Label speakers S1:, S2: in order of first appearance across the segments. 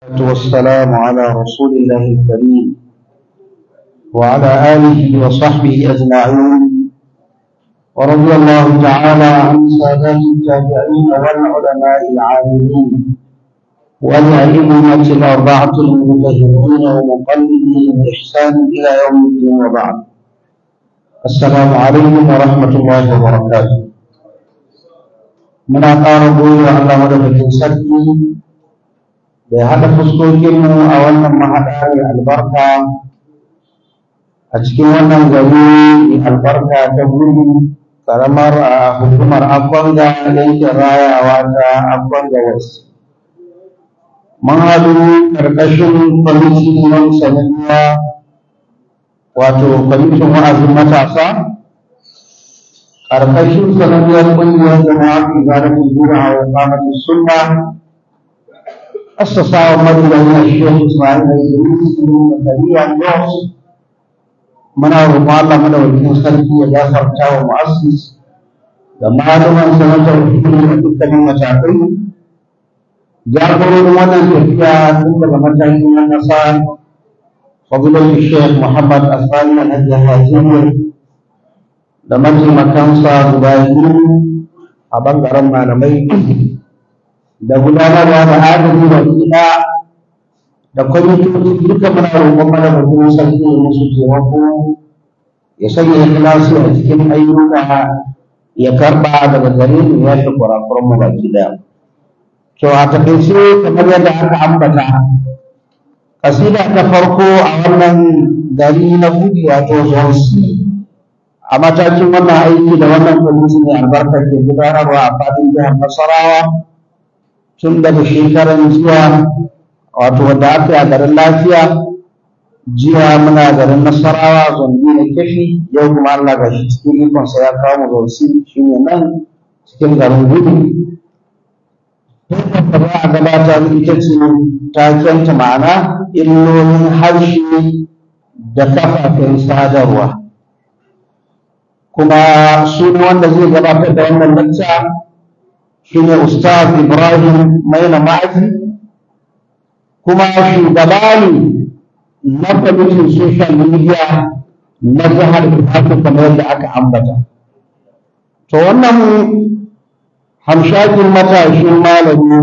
S1: والسلام على رسول الله الكريم وعلى آله وصحبه أجمعين، ورضي الله تعالى عن سادات التابعين والعلماء العاملين والأئمة الأربعة المتطهرين ومقلدين بإحسان إلى يوم الدين، وبعد. السلام عليكم ورحمة الله وبركاته. Muna ƙara gode wa Allah madaukakin sarki da ya haɗa fuskokinmu a wannan mahaɗa mai albarka a cikin wannan gari mai albarka ta Gudu, ƙaramar a hukumar Akwanga, yankin rayawa ta Akwanga West. Mun haɗu ƙarƙashin kwamitin nan sananniya, wato kwamitin wa'azin matasa, ƙarƙashin sananniyar ƙungiyar Jama'a Izalatul Bid'a wa Iqamatus Sunna, assasawa marigayi Sheikh Ismail Idris bin Zakariya Jos. Muna roƙon Allah madaukakin sarki ya gafarta wa mu'assis da malaman sanatar da dukkanin matakai jagororin wannan tafiya, tun daga matakin na ƙasa, Fadilatul Sheikh Muhammad Asani Alhaji Hajiyar, da mataimakansa guda biyu a bangaren malamai da gudanarwa da agaji baki ɗaya da kwamitoci duka. Muna roƙon madaukakin sarki ya musu taimako, ya sanya ikhlasi a cikin ayyuka, ya karɓa daga gare mu, ya fi kurakuran mu baki ɗaya. To, a taƙaice, kamar yadda aka ambata, kasida ta farko a wannan gari na Gudu, wato Zone C, a matakin wannan aiki da wannan kwamiti mai albarka ke gudanarwa a faɗin jihar Nasarawa, tun daga shekaran jiya, wato wanda aka yi a garin Lafiya. Jiya muna garin Nasarawa, Zone B na Keffi. Yau kuma Allah ga shi cikin ikonsa ya kawo mu Zone C, shine nan cikin garin Gudu. Da za a gabatar ita ce takenta, ma'ana illolin harshe da kafafen sadarwa. Kuma sunan wanda zai gabatar da wannan lacca shine Ustaz Ibrahim Maina Ma'aji, kuma shugaba ne na kwamitin social media na jihar Plateau, kamar yadda aka ambata. To, wannan hamshakin matashin malami,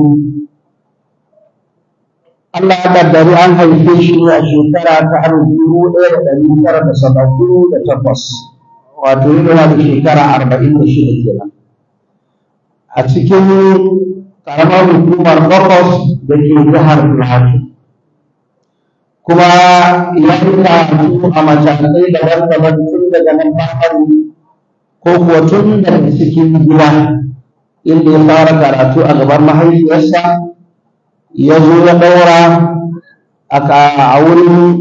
S1: Allah ya kaddari an haife shi ne a shekara ta 1978, wato yana da shekara 46 kenan, a cikin karamar hukumar Bokos da ke jihar Plateau. Kuma ya yi karatu a matakai daban-daban, tun daga nan firamare, ko kuwa tun daga cikin gida inda ya fara karatu a gaban mahaifiyarsa, ya zo ya ɗaura a wurin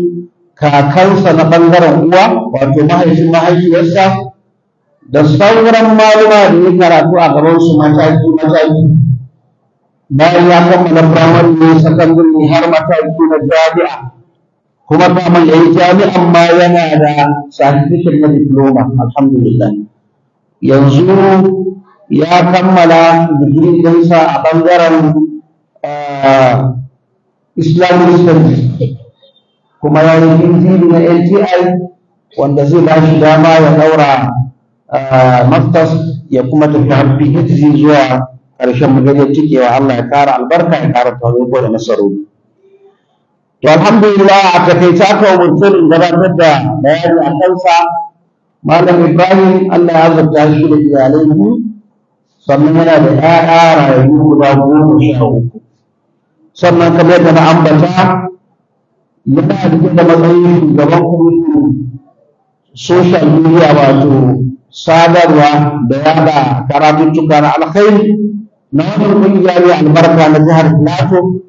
S1: kakansa na ɓangaren uwa, wato mahaifin mahaifiyarsa, da sauran maluma da ya karatu a gabansu mataki-mataki. Bayan ya kammala firamare ne, sakandare, har mataki na jami'a. Kuma kamun ya yi jami'an ma yana da certificate na diploma, alhamdulillah. Yanzu ya kammala digiri ɗinsa a ɓangaren Islamic Studies, kuma ya yi PGD na LTI, wanda zai ba shi dama ya ɗaura masters ya kuma tafi har PhD zuwa ƙarshen magariyar cikewa. Allah ya ƙara albarka, ya ƙara taimako da nasarori. To, alhamdulillah, a takaice aka umarce in gabatar da bayani a kansa. Malam Ibrahim, Allah ya azurta shi da iyalai biyu, sannan yana da 'ya'ya rayayyu guda 13. Sannan kamar yadda na ambata, yana rike da matsayin shugaban kwamitin social media, wato sadarwa da yada karatuttuka na alkhairi, na wannan kungiya mai albarka na jihar Plateau.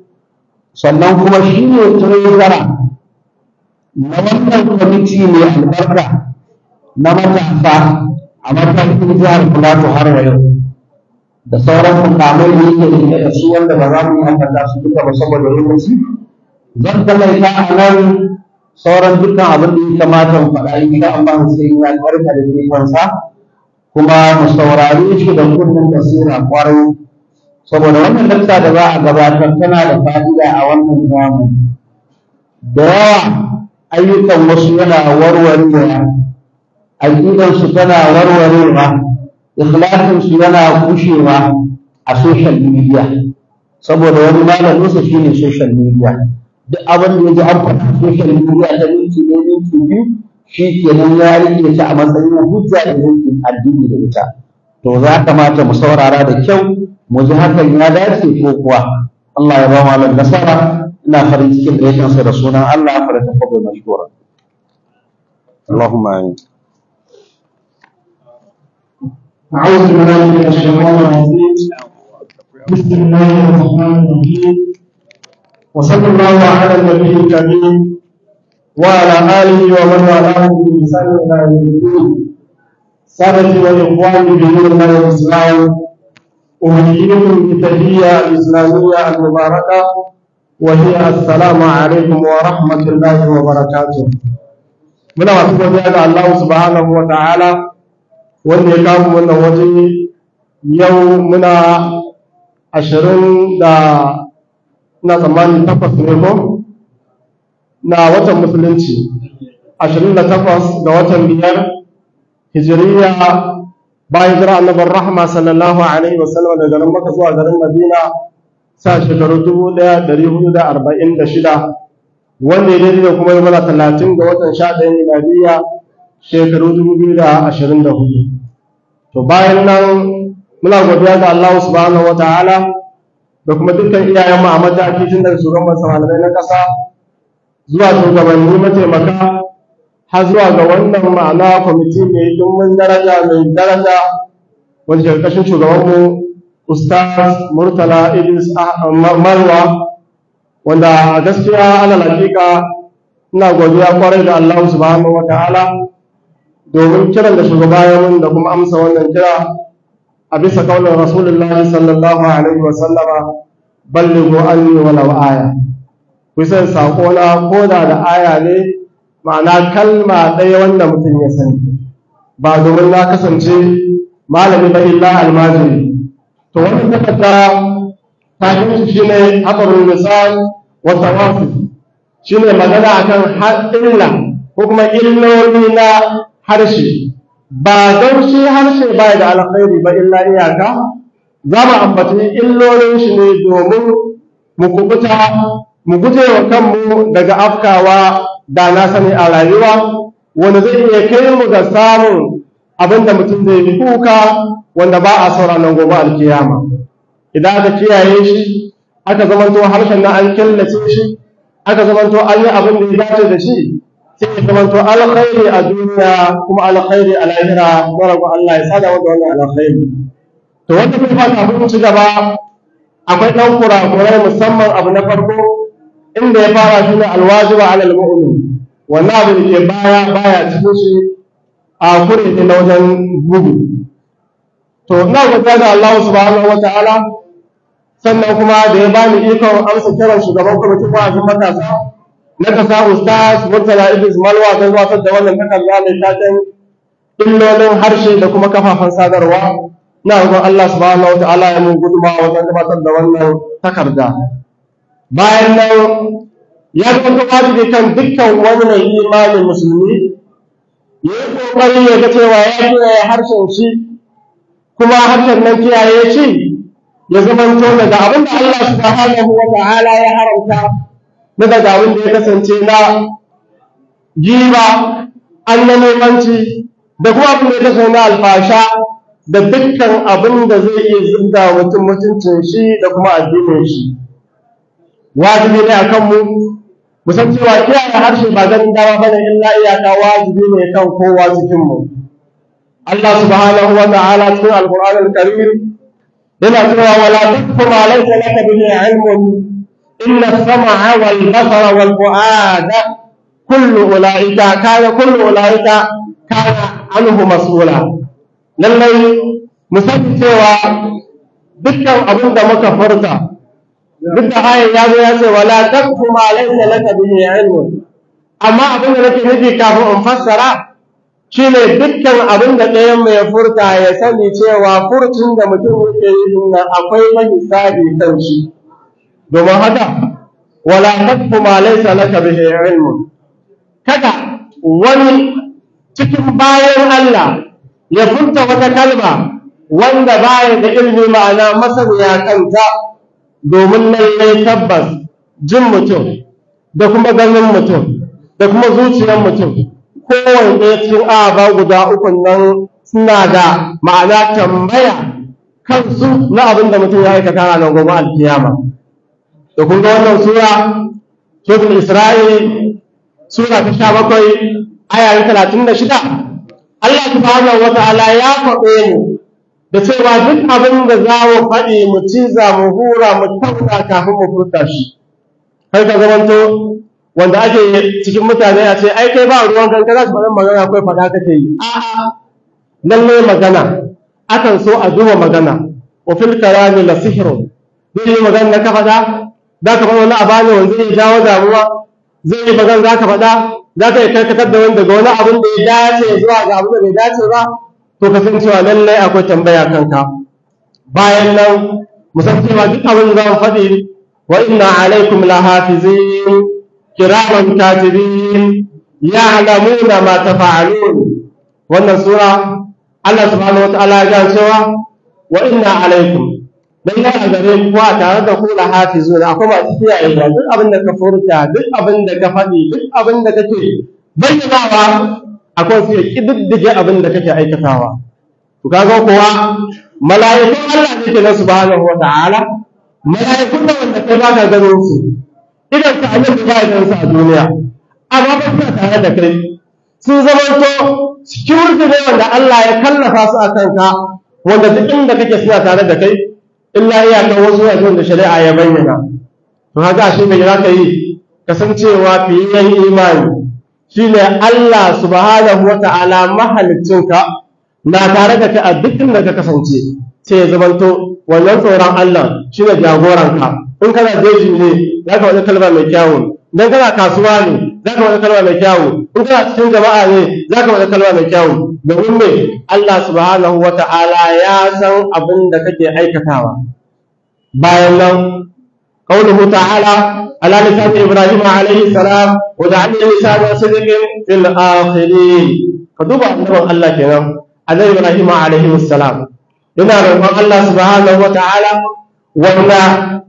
S1: Sannan kuma shi ne treasurer na wannan kwamiti mai albarka na matasa a matakin jihar Plateau har wa yau, da sauran mukamai da yake rike da su, wanda ba za mu yi ambata su duka ba saboda lokaci. Zan takaita a nan. Sauran dukkan abin da ya kamata mu faɗa, insha Allah sai ya karka da ikonsa, kuma mu saurare shi da kunnen basira kwarai. Saboda wannan lakta da za a gabatar tana da fa'ida a wannan zamani. Da yawa ayyukan wasu yana warwarewa, aƙidansu tana warwarewa, ikhlasinsu yana kushewa a social media. Saboda wani malaminsa shine social media. Duk abin da ya ji an faɗa social media ta minti ɗaya, minti biyu, shi kenan ya riƙe ta a matsayin hujja da zai addini da ita. To za kamata mu saurara da kyau mu ji hakan ya dace ko kuwa. Allah ya ba malam nasara. Ina farin cikin da yakansa da sunan Allah fa da tafaddal mashkura. Allahumma amin.
S2: أعوذ بالله من الشيطان الرجيم. بسم الله الرحمن الرحيم، وصلى الله على النبي الكريم وعلى آله ومن والاه بإحسان إلى يوم الدين. سادتي وإخواني بدين الله الإسلام، أحييكم بتحية الإسلامية المباركة، وهي السلام عليكم ورحمة الله وبركاته. Muna masu godiya ga Allah subhanahu wa ta'ala wanda ya kawo wannan waje. Yau muna 20 da ina tsammanin 8 ne ko na watan musulunci, 28 ga watan 5 hijiriya, bayan jira annabin rahama sallallahu alaihi wasallam daga garin Makka zuwa garin Madina sa shekaru 1446, wanda ya daidai da kuma yi mana 30 ga watan 11 miladiyya shekaru 2024. To bayan nan muna godiya ga Allah subhanahu wataala da kuma dukkan iyayen mu a mataki, tun daga shugaban malamai na ƙasa zuwa shugabanni mataimaka har zuwa ga wannan ma'ana kwamiti mai dimbin daraja, mai daraja, wanda ke ƙarƙashin shugabanmu Ustaz Murtala Idris Marwa, wanda a gaskiya alal hakika ina godiya kwarai da Allah subhanahu wataala domin kiran da shugaba ya mun da kuma amsa wannan kira a bisa kaunin Rasulullahi sallallahu alaihi wa sallama, ballighu anni walau aya, kusan sako na koda da aya ne, ma'ana kalma ɗaya wanda mutum ya sani. Ba domin na kasance malami ba, illa almajiri. To wannan takarda ta shi shine hatsarin lisan wa tawafi, shine magana akan illa ko kuma illoli na harshe. Ba don shi harshe ba da alkhairi ba, illa iyaka za mu ambaci illolin shi ne domin mu kubuta, mu guje wa kanmu daga afkawa da na sani a rayuwa wanda zai iya kai mu ga samun abin da mutum zai yi kuka wanda ba a sauraron gobe alkiyama. Idan aka kiyaye shi, aka zamanto harshen na an killace shi, aka zamanto an yi abin da ya dace da shi, sai ya zamanto alkhairi a duniya kuma alkhairi a lahira. Mara Allah ya sada wanda wannan alkhairi. To wanda kuma kafin mu ci gaba akwai ɗan kurakurai, musamman abu na farko inda ya fara shi ne alwajiba alal mu'min. Wannan abu da ke baya baya cikin shi, a kure ne na wajen bugu. To ina godiya ga Allah subhanahu wataala, sannan kuma da ya bani ikon amsa kiran shugaban kwamitin wa'azin matasa na kasa Ustaz Murtala Idris Malwa don gabatar da wannan takarda mai taken illolin harshe da kuma kafafen sadarwa. Na roƙon Allah subhanahu wataala ya mun gudunmawa wajen gabatar da wannan takarda. Bayan nan ya zama wajibi kan dukkan wani mai imanin musulmi ya yi ƙoƙari ya ga cewa ya kiyaye harshen shi, kuma harshen nan kiyaye shi ya zamanto daga abin da Allah subhanahu wa ta'ala ya haramta na daga abin da ya kasance na giba, annamimanci, da kuma abin da ya kasance na alfasha, da dukkan abin da zai iya zubda mutum mutuncin shi da kuma addinin shi. Wajibi ne akan mu mu san cewa kiyaye harshe ba ganin dama bane, illa iyaka wajibi ne kan kowa cikin mu. Allah subhanahu wa ta'ala cikin Al-Qur'an al-Karim yana cewa: wala taqfu ma laysa laka bihi ilmun, inna as-sam'a wal basara wal fu'ada kullu ulaika kana anhu mas'ula. Lallai mu sani cewa dukkan abin da muka furta, duk da ayan ya zo ya ce wala taqfu ma laysa laka bihi ilmun, amma abin da nake nufi kafin in fassara Shine dukkan abin da ɗayan mai furta ya sani cewa furcin da mutum yake yi nan akwai mahisabi kan shi. Domin haka wala taqfu ma laysa laka bihi ilmun, kada wani cikin bayan Allah ya furta wata kalma wanda baya da ilmi, ma'ana masaniya kanta, domin lallai tabbas jin mutum da kuma ganin mutum da kuma zuciyar mutum, kowane ɗaya cikin aba guda uku nan suna da ma'ana tambaya kansu na abin da mutum ya aikata ranar gobe alkiyama. Da kun ga wannan sura, suratul Isra'i, sura ta 17, aya 36, Allah subhanahu wa ta'ala ya faɗe mu da cewa duk abin da za mu faɗi mu ciza, mu hura, mu tauna kafin mu furta shi. Kai ka zamanto wanda ake cikin mutane a ce ai kai ba ruwan kanka, za su faɗin magana akwai faɗa kake yi. A'a, lallai magana akan so a duba magana. Wa fil kalami la sihrun. Zai yi magana da ka faɗa, za ka faɗa wani abu ne wanda zai jawo damuwa, zai yi magana za ka faɗa za ka yi karkatar da wani daga wani abin da ya dace zuwa ga abin da bai dace ba. To ka san cewa lallai akwai tambaya kanka. Bayan nan mu san cewa duk abin da za mu faɗi, wa inna alaikum lahafizin kiraman katibin ya'lamuna ma tafa'alun. Wannan sura Allah subhanahu wata'ala ya gane cewa wa inna alaikum, dan yana gare ku a tare da ku, lahafizun, akwai masu kiyaye duk abin da ka furta, duk abin da ka faɗi, duk abin da kake bayyanawa, akwai su ya kididdige abin da kake aikatawa. To kaga kuwa mala'ikun Allah ne kenan subhanahu wata'ala, mala'ikun da wanda kai baka ganin su, idan ka annabi ba ya ganin su a duniya, amma ba suna tare da kai, sun zamanto security ne wanda Allah ya kallafa su a kanka, wanda duk inda kake suna tare da kai, illa iyakar wasu wajen da shari'a ya bayyana. To haka shi ne za ka yi kasancewa fiyayyen imani shine Allah subhanahu wa ta'ala mahaliccinka na tare da kai a duk inda ka kasance, sai ya zamanto wannan tsoron Allah shine jagoranka. In kana jeji ne za ka wani kalma mai kyawu, idan kana kasuwa ne za ka wani kalma mai kyawu, in kana cikin jama'a ne za ka wani kalma mai kyawu, domin me? Allah subhanahu wa ta'ala ya san abin da kake aikatawa. Bayan nan قوله تعالى على لسان إبراهيم عليه السلام وجعلني لسان صدق في الآخرين. كدوبا أنه الله كنا على إبراهيم عليه السلام yana roƙon Allah subhanahu wa ta'ala wanda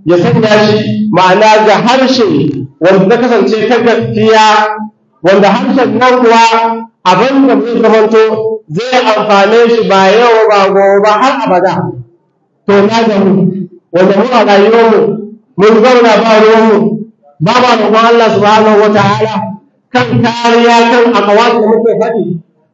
S2: ya sanya shi ma'ana ga harshe wanda ta kasance ta gaskiya, wanda harshen nan kuwa abin da zai zamanto zai amfane shi ba yau ba gobe ba har abada. To na gamu wanda mu a rayuwarmu mun zauna ba ruwanmu, ba ma roƙon Allah subhanahu wa ta'ala kan kariya kan akawat da muke faɗi,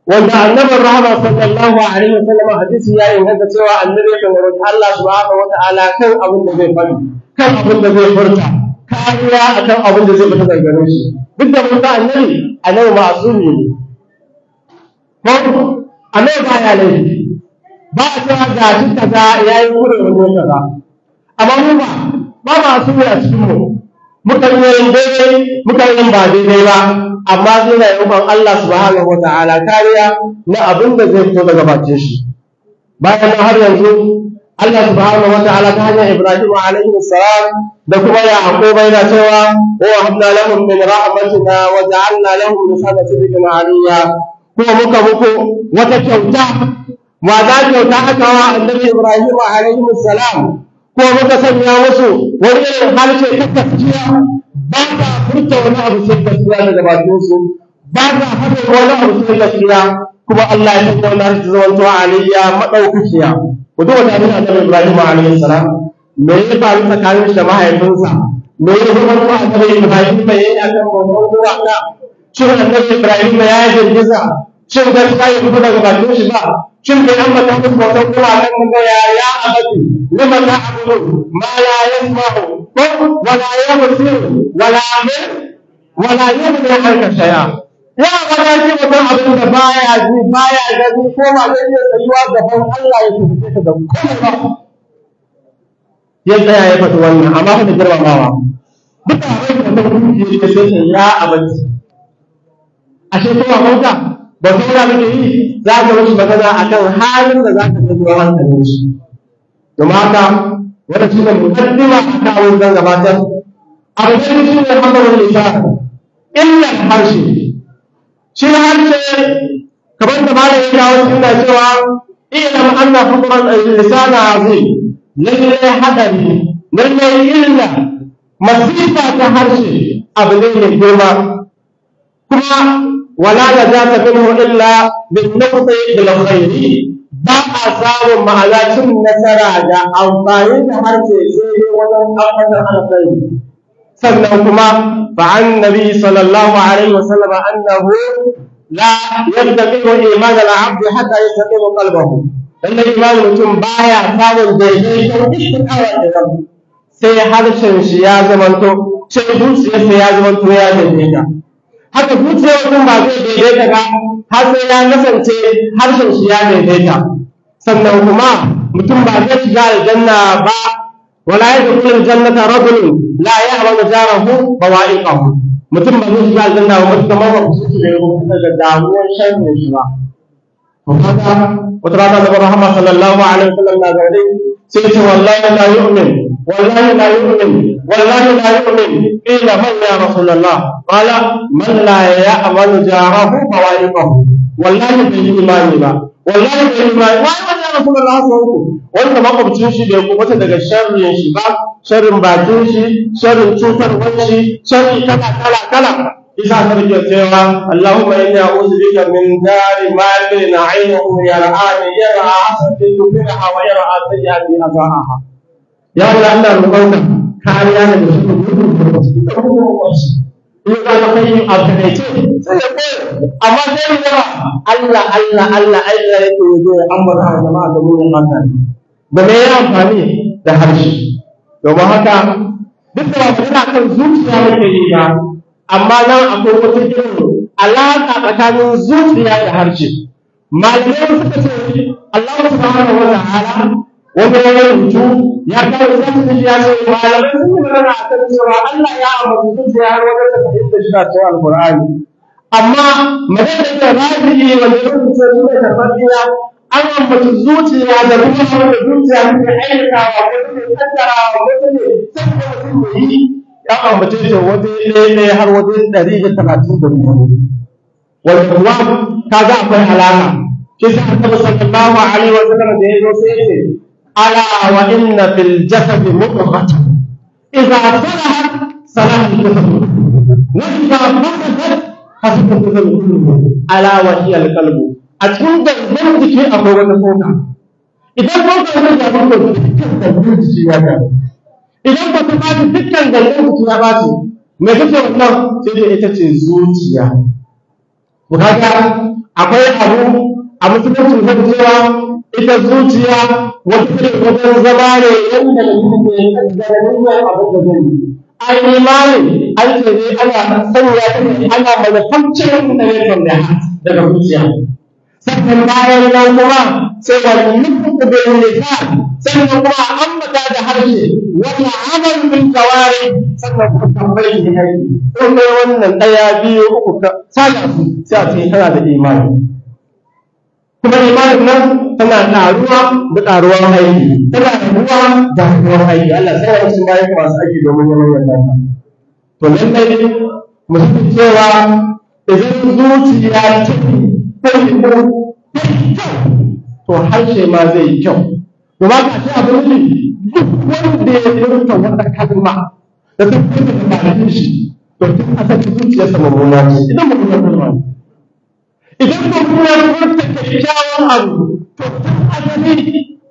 S2: wanda annabin rahama sallallahu alaihi wasallam hadisi ya inganta cewa annabi yakan roƙi Allah subhanahu wa ta'ala kan abin da zai faɗi, kan abin da zai furta, kariya akan abin da zai fita daga gare shi. Duk da mun ga annabi, annabi ma'asumi ne, ko annabi ba ya laifi, ba a cewa ga shi kaza yayi kurin wani kaza, amma mu ba ma'asumi a cikin mu, muka yi yin daidai, muka yi ba daidai ba, amma sai na roƙon Allah subhanahu wa ta'ala kariya na abin da zai fito daga bakin shi. Bayan nan har yanzu Allah subhanahu wa ta'ala ta hanyar Ibrahim alaihi salam da kuma Yaqub yana cewa wa wahabna lahum min rahmatina wa ja'alna lahum lisana sidqin aliyya. Kuma muka muku wata kyauta, ma da kyauta aka wa annabi Ibrahim alaihi salam, ko muka sanya musu wani irin harshe ta gaskiya, ba ta furta wani abu sai gaskiya daga bakin su, ba ta faɗin wani abu sai gaskiya, kuma Allah ya sanya wani harshe zamanto aliyya madaukakiya. Ku duba tarihin annabi Ibrahim alaihi salam, me ya faru tsakanin shi da mahaifinsa, me ya zamanto annabi Ibrahim bai yi akan babban gumaka, shin annabi Ibrahim ya girgiza, shin gaskiya ya fito daga bakin shi ba, shin bai ambata musu bautar gumakan nan ba, ya abati lima ta'budu ma la yasma'u wa la yubsiru wa la wala yughni anka shay'a. Ya bada shi mutum abin da baya ji baya gani ko ba zai iya tsayuwa gaban Allah ya tafi ka da komai ba. Ya tsaya ya faɗi wannan amma fa da girmamawa. Duk abin da mutum yake sai ya abati. Ashe kowa bauta Ba su yana muke yi, za ka mishi magana akan halin da za ka janyo hankalin shi. Domin haka wannan shi ne mukaddima a kan abin zan gabatar. Abu na biyu shi ne hadarin lisan, illar harshe. Shi harshe kamar da malam ya kawo suna cewa ilam anna hukman al-lisan azim, lalle hadari, lalle illa, masifa ta harshe abu ne mai girma. Kuma wala najata minhu illa bin nutqi bil khairi, ba a samun ma'ana cin nasara da amfani da harshe sai dai wajen amfanin alkhairi. Sannan kuma fa annabi sallallahu alaihi wasallam annahu la yastaqimu iman al-abd hatta yastaqimu qalbuhu. Lallai imanin mutum baya samun daidaiton istiqama da sai harshen shi ya zamanto, sai zuciyarsa ya zamanto ya daidaita. Haka zuciyar mutum ba zai daidaita ba har sai ya kasance harshen shi ya daidaita. Sannan kuma mutum ba zai shiga aljanna ba, wala yadkhulu aljannata rajulun la ya'lamu jarahu bawa'iqahu. Mutum ba zai shiga aljanna ba mutum ba su shiga daga damuwar sharrin shi ba. To kaga wata rana da Muhammad sallallahu alaihi wasallam na zaune sai ce wallahi la yu'min, wallahi la yu'min, wallahi la yu'min. Qila man ya rasulullah? Qala man la ya'malu jarahu bawa'iqahu. Wallahi bai yi imani ba, wallahi bai yi imani. Wai man ya rasulullah sau uku. Wanda makwabcin shi bai kubuta daga sharrin shi ba, sharrin bakin shi, sharrin cutarwar shi, sharri kala kala kala. Isa ta rike cewa Allahumma inni a'udhu bika min dari ma bayna 'aynihi yar'ani yar'a hasati tukirha wa yar'a sayyi'ati azaaha. Ya Allah, ina roƙonka kariya daga shi. In za ka kai a takaice sai ya koyi, amma sai ya yawa Allah Allah Allah Allah yake yazo ya ambata wa jama'a da mu hankali da me ya amfani da harshe. Domin haka duk da ba ina kan zuciya nake yi ba, amma nan akwai wata irin alaƙa tsakanin zuciya da harshe. Malamai suka ce Allah subhanahu wa ta'ala wani ya rubutu ya kawo zasu ya ce malamai sun yi magana akan cewa Allah ya ambaci zuciya har wajen da fahimta shi a cikin Alƙur'ani. Amma magana da rabi'i wanda ya rubuta su ne karɓaɓɓiya, an ambaci zuciya da kuma wanda zuciya take aikatawa ko take kaddarawa ko take sanya mutum ya yi, ya ambace ta waje ɗaya ɗaya har waje 132. Wanda kuwa kaga akwai alama. Shi sa Annabi sallallahu alaihi wa sallam da ya zo sai ya ce ala wa inna fil jasadi mudghatan idza salahat salaha al-jasad wa idza fasadat fasada al-jasad kulluhu ala wa hiya al-qalb. A cikin gangan jiki akwai wata tsoka, idan tsoka ta gyaru to dukkan gangan jiki ya gyaru, idan ba ta ɓaci dukkan gangan jiki ya ɓaci. Me kake wannan? Sai dai ita ce zuciya. Ku kaga akwai abu a musulunci zan cewa ita zuciya wata irin wajen zama ne yadda da mutum ke kaddara niyyar abin da zai yi. An imani an ce ne ana sanya ta ne ana manufacturing da ne from the heart, daga zuciya. Sannan bayan nan kuma sai wani nufin bil lisan, sannan kuma ambata da harshe, wata amal bil jawari, sannan kuma tambayi da aiki. In kai wannan ɗaya biyu uku ka sada su sai a ce kana da imani. Kuma imanin nan tana ƙaruwa da ƙaruwar aiki, tana raguwa da raguwar aiki. Allah sai wani sun bayan masu aiki domin neman yarda. To lallai mu sani cewa idan zuciya ta yi kyau, to harshe ma zai yi kyau. Domin haka shi abin nufi duk wanda ya furta wata kalma da ta fito daga bakin shi, to tun asali zuciyarsa mummuna ce. Idan mummuna kalma ne, idan mutum ya furta kyakkyawan abu, to tun asali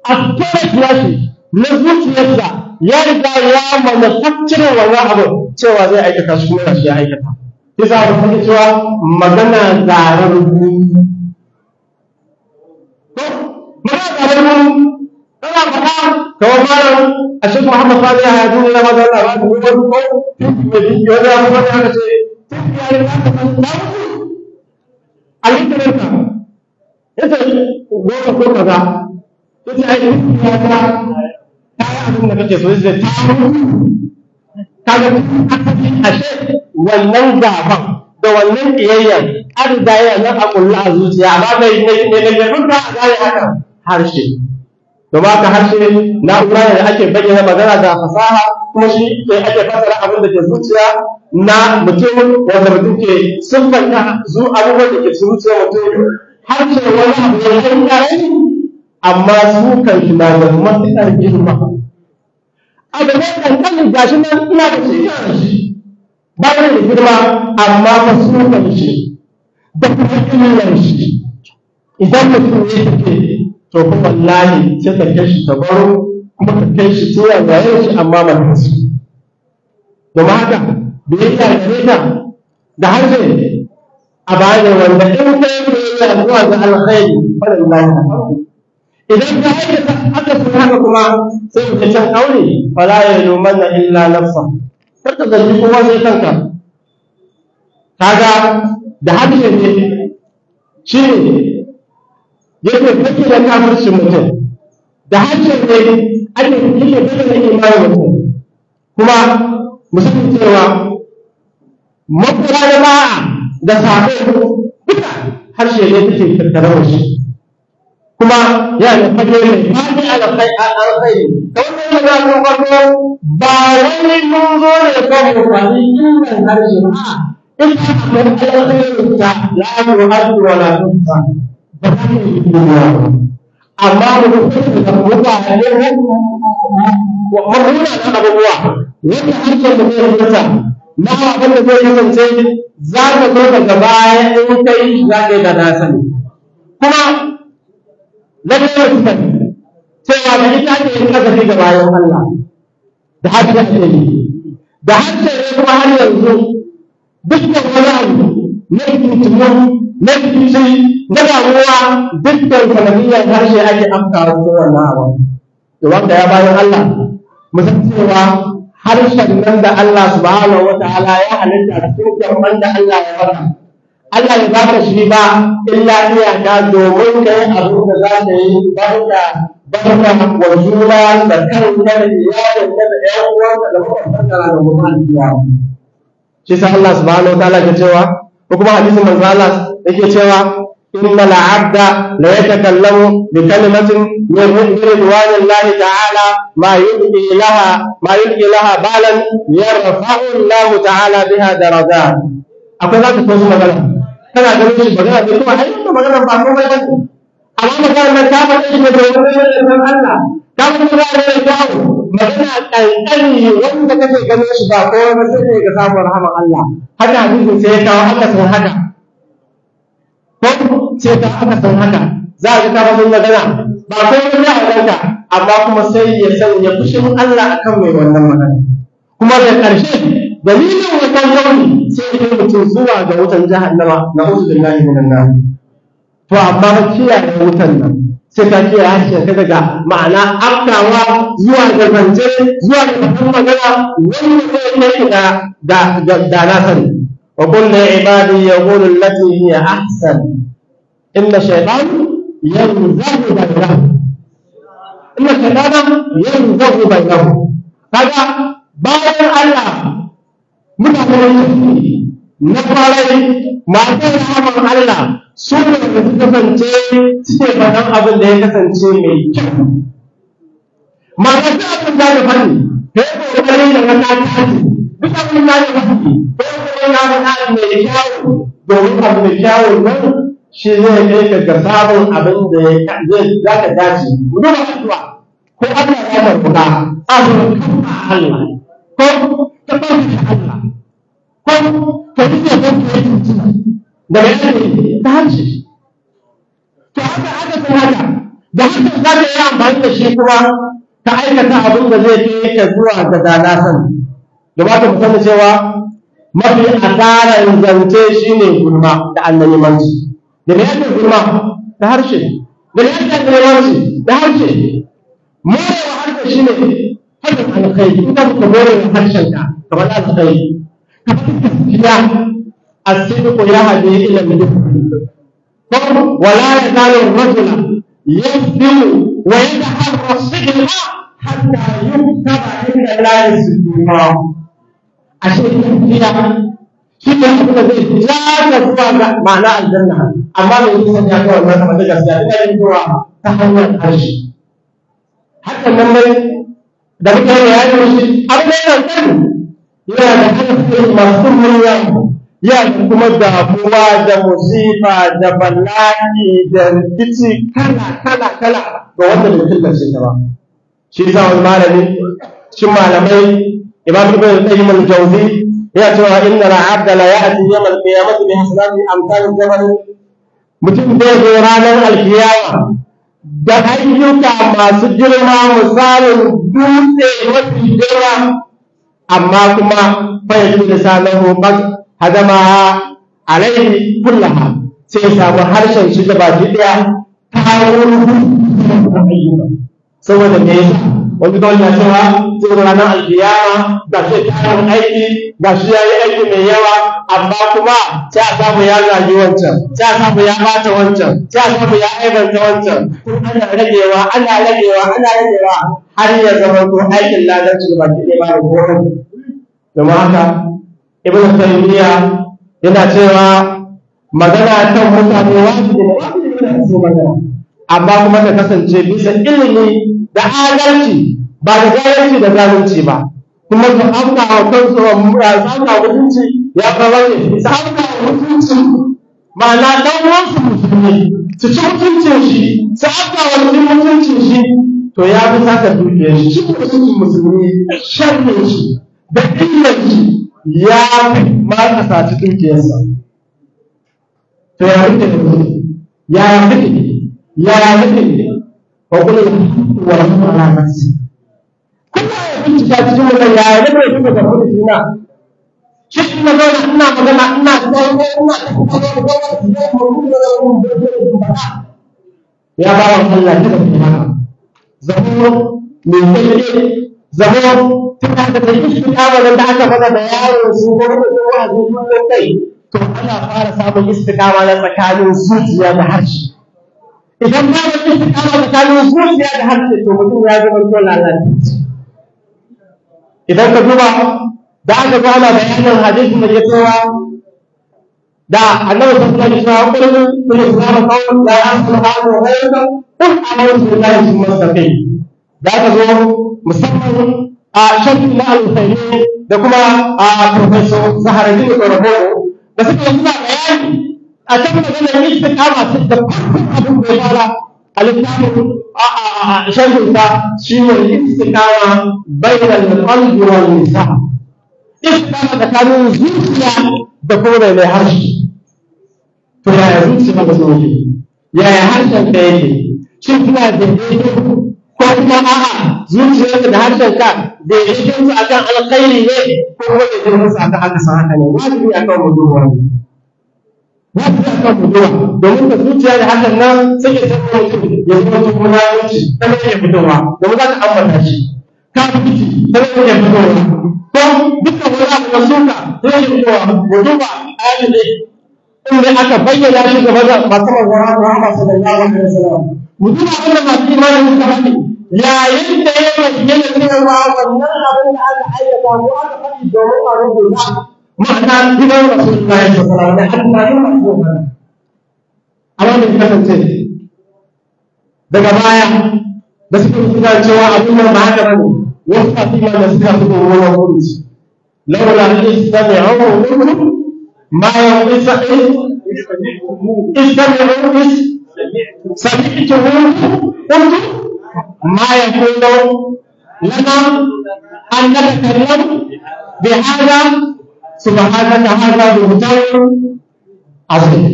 S2: a storage nashi na zuciyarsa ya riga ya manufacturing wannan abu cewa zai aikata shi, kuma shi ya aikata. Yasa aka faɗi cewa magana zarar buru. Ko magana zarar buru kana faɗa kamar malam a shi Muhammad Sani ya haifu ne na maza Allah ba ko wani ko wani abu wani aka ce ya riga ka san ta a litinin ka yace goma ko kaza, yace ai ya ta ta yi abin da kake so, yace ta mutu. Kaga asali ashe wannan gaban da wannan kiyayyar An riga yana nan a kulla a zuciya, amma mai mai furta a gane haka harshe. Domin haka harshe na'ura ne da ake bayyana magana da fasaha, kuma shi ke ake fasara abin da ke zuciya na mutum, wanda mutum ke siffanta zu abubuwan da ke zuciya mutum. Harshe wani abu ne ɗan ƙarami, amma su kan shi na da matuƙar girma. Abu ne ƙanƙani, gashi nan ina da shi, ina da shi, ba da girma, amma fa su kan shi da kuma illar shi, idan mutum ya tafi, to kuma wallahi sai ta kai shi ta baro, kuma ta kai shi sai ya yaye shi, amma mata su. Domin haka biyayya gare ta da harshe a baya wanda in kai biyayya zuwa ga alkhairi, falillahi alhamdu. Idan ka aikata aka sun haka kuma, sai ku can aure, fala yalumanna illa nafsa, kar ka zargi kowa sai kanka. Kaga da harshe ne shi ne yake kake da kafircin mutum, da harshe ne ake yake bayyana imanin mutum. Kuma musamman cewa makura da ba'a da sabo duka harshe ne take tattare da shi, kuma yana da fage mai faɗi alkhairi. Kamar da yana da farko, ba wani mun zo ne kan mu faɗi illan harshe ba, in akwai alkhairin ta la tu'addu wa la tuhsa, ba za ka yi duniya ba. Amma mu da mutane murmuna na abubuwa wanda harshen da zai furta na abin da zai kasance za ka zo daga baya in kai za ka yi da na sani. Kuma lallai wasu sani cewa da ita ake yin kasafi ga bayan Allah, da harshe ake yi, da harshe ne. Kuma har yanzu dukkan wani abu na rikici, na rikici, na damuwa, dukkan sanadiyyar harshe ake afkawa cikin wannan abu. Da wanda ya bayan Allah, mu san cewa harshen nan da Allah subhanahu wa ta'ala ya halitta cikin gaban da Allah ya baka, Allah ya baka shi ba illa iyaka domin ka yi abin da za ka yi barka barka wa juna da kanka da iyalinka da ƴan uwanka da makwabtanka da gobe alkiyama. Shi sa Allah subhanahu wa ta'ala ke cewa, ko kuma hadisin manzo Allah yake cewa, inna al-abda la yatakallamu bi kalimatin min ridwanillahi ta'ala ma yulqi laha balan, yarfa'u Allah ta'ala biha darajat. Akwai zaka so magana, kana ganin shi magana ne, kuma ai wannan magana ba komai ba ne, amma magana nan ta faɗi shi ne domin neman Allah, ta faɗi magana ne kyau, magana ƙanƙani wanda kake ganin shi ba komai ba, sai ka samu rahaman Allah. Haka hadisin sai ya kawo haka sun haka, ko sai ka aka san haka, za ka ka faɗin magana ba komai ne a ranka, amma kuma sai ya sanya fushin Allah akan mai wannan magana, kuma da ƙarshe dalilin wannan launi sai ya mutum zuwa ga wutan jahannama, na'udhu billahi minan nar. To amma ka kiyaye wutan nan, sai ka kiyaye harshen ka daga ma'ana afkawa zuwa ga zance, zuwa ga faɗin magana wanda zai kai da na sani. Wa qul li ibadi yaqulu allati hiya ahsan, inna shaytan yanzaghu bainahum, inna shaytana yanzaghu bainahum. Kaga bayan Allah, mutanen na kwarai, masu rahaman Allah, su ne da su kasance suke faɗan abin da ya kasance mai kyau. Ma'ana duk abin da ka faɗi, ka yi ƙoƙari da ka tashi, duk abin da ka faɗi, ka yi ƙoƙari na faɗa mai kyau, domin abu mai kyau nan shi zai kai ka ga samun abin da ya zai za ka dace. Mu duba addu'a, ko Allah ya karɓa abin kama Allah, ko ka ɗauki Allah, ko ka yi ne don ka yi daga yanayi ta harshe. To haka aka san haka, da haka za ka yi amfani da shi kuma ka aikata abin da zai kai ka zuwa ga dana sani. Da ba ka sani cewa mafi asarar zance shine gulma da annabimanci. Da me ake gulma? Da harshe. Da me ake annabimanci? Da harshe. Morewa harshe shine faɗin alkhairi. In ka morewa harshenka, ka faɗi alkhairi, ka faɗi gaskiya. الصدق يهدي الى البر، ولا يزال الرجل يصدق ويتحرى الصدق حتى يكتب عند الله صديقا. ashe gaskiya shi Shi ne abin da zai ja ka zuwa ga ma'ana aljanna. Amma mai yi sanya ka wannan kamar da gaskiya ina yin zuwa ta hanyar harshe. Hakan nan dai da muke yi bayani shi abu ne yana kan yana da hanyoyi masu murya, ya kuma damuwa da musifa da bala'i da rikici kala kala kala ga wanda bai killace ta ba. Shi yasa wani malami cikin malamai, Imam Ibn Qayyim al-Jawzi, ya cewa inna al-abda la ya'ti yawm al-qiyamati bi hasanati amsal al-jabal. Mutum zai zo ranar alkiyama da ayyuka masu girma misalin dutse mafi girma, amma kuma fa yaji lisanahu qad hadamaha alaihi kullaha, sai ya samu harshen shi da baki daya ta ayyuka. Saboda me yasa? Wani kawai na cewa sai ranar alkiyama ga shi tarin aiki, ga shi ya yi aiki mai yawa, amma kuma sai a samu ya zagi wancan, sai a samu ya bata wancan, sai a samu ya aibanta wancan. Tun ana ragewa, ana ragewa, ana ragewa, har ya zama to aikin ladanci da baki ɗaya babu komai. Domin haka Ibn Taymiya yana cewa magana kan mutane wajibi ne, wajibi ne su magana, amma kuma ta kasance bisa ilimi da adalci, ba da zalunci da zalunci ba. Kuma su afka wa kansu wa afka wa mutunci ya fara ne su afka wa mutunci, ma'ana dan uwansu musulmi su ci mutuncin shi, su afka wa mutum mutuncin shi, to ya fi saka dukiyar shi. Shi mutuncin musulmi, sharrin shi da illar shi ya fi ma ka saci dukiyarsa. To ya rike da ya rike ya rike wa kullu wa rahmu ala nafsi. Kuma ya bincika cikin wannan ya rike duka da kullu shi na shi ina zauna ina magana ina tsawo ina ya ba wa Allah kada ku haka. Zamo mai kai, zamo tun da aka kai istiqama da aka faɗa da yaro su ko ko wa'azi kullum kai, to ana fara samun istiqama na tsakanin zuciya da harshe. Idan ba da istiqama tsakanin zuciya da harshe, to mutum ya zama to lalatacce. Idan ka duba da aka zo ana bayanin hadisin da ke cewa da Annabi sallallahu alaihi wasallam kullu kullu islam qawl la aslu hadu ghayruka qul amantu billahi thumma istaqim. Da aka zo musamman a shafi na al-Uthaymeen da kuma a Professor Zaharaddin Koroboro da suka yi suna bayani a kan maganar istiqama, da farkon abin da ya fara a littafin a sharhinsa shi ne istiqama bainal qalbi wal lisan, istiqama tsakanin zuciya da kuma mai harshe. To yaya zuciya ba su yake, yaya harshen ka yake, shin kuna daidaito ko kuma a'a zuciyarka da harshen ka daidaiton su akan alkhairi ne ko kuma daidaiton su akan aka san haka ne? Wajibi akan mu duba wannan, wajibi akan mu duba, domin da zuciya da harshen nan sai ya zama mutum ya zama mutum munafurci ta nan ya fitowa, domin za ka ambata shi kafirci ta nan ya fitowa, ko dukkan wani abu na suka ta nan ya fitowa. Mu duba ayatul in dai aka bayyana shi gaba da masu manzon Rahama sallallahu alaihi wasallam. Mu duba abin da masu imani suka faɗi yayin da ya bayyana cewa wannan abin da aka aikata ko aka faɗi domin a rubuta ma'ana gidan Rasulullahi sallallahu alaihi wasallam da tunanin masu magana. Amma da kasance daga baya da suka suna cewa abin nan ba haka bane, wasu masu imani suka fito wannan hukunci laula istami'u minkum ما استمعوا سمعته قلت ما يكون لنا أن نتكلم بهذا سبحانك هذا بهتان عظيم.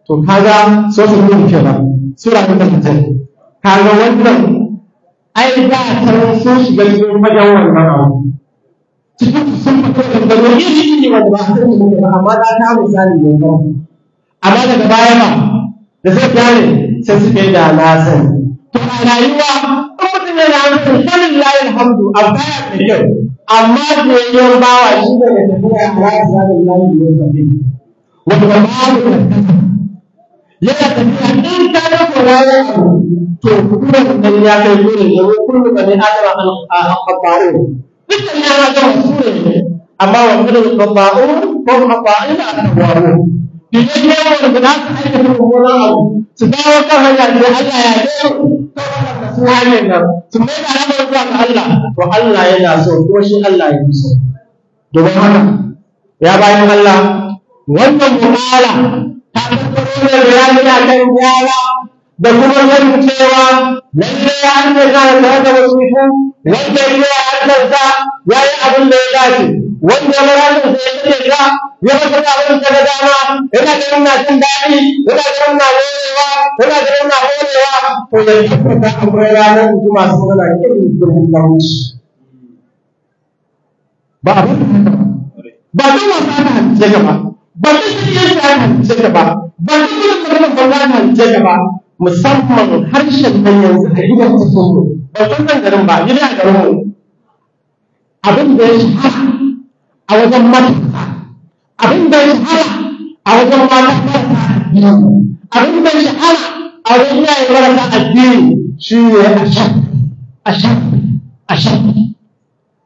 S2: To kaga social media kenan, sura ta kasance kaga wannan ai da ta sun shiga cikin fagen wannan abu, cikin sun fito da gano iri iri wanda ba a san su ba, amma ta ta misali ne ba. Amma daga baya ba da sai gane sai suka yi da na sani. To a rayuwa in mutum yana hankali sanin layin alhamdu a baya mai kyau, amma biyayyen bawa shi ne da tafiya a rayuwa da layin da ya sabi wanda babu karkata, yana tafiya in ka ga korayen abu to kuma nan ya kai gurin, domin kullum bani adama al-khata'un, dukkan yara ga wasu ne, amma wa kullum khata'un ko khata'ina at-tawwabun. Fiye da yawan da za su aikata mummunan abu su dawo kan hanya da Allah ya yi su su hanyar nan su mai da al'amarin zuwa ga Allah, to Allah yana so ko shi Allah ya fi so. Domin haka ya bayan Allah, wannan mu'amala ta tattaro ne bayani a kan gyara da kuma sanin cewa lalle ya hannu na tare da wasifu, wanda ya yi hannunsa ya yi abin da ya dace, wanda ya bar hannunsa ya sake ta ya masa da abin da ga dama, yana ganin na jin daɗi, yana ganin na horewa, yana ganin na horewa, to ya tabbata akwai ranar ji masu magana irin birnin lauci. Ba abin da ba duk wasa aka halice ka ba, ba duk shirye aka halice ka ba, ba duk gudun maganar banza aka halice ka ba, musamman harshen nan yanzu a gidan cikin mu, ba tun nan garin ba, gida a garin mu. Abin da ya shahara a wajen matasa, abin da ya shahara a wajen mata marasa addini, abin da ya shahara a wajen iyaye marasa addini shi ne ashar, ashar, ashar.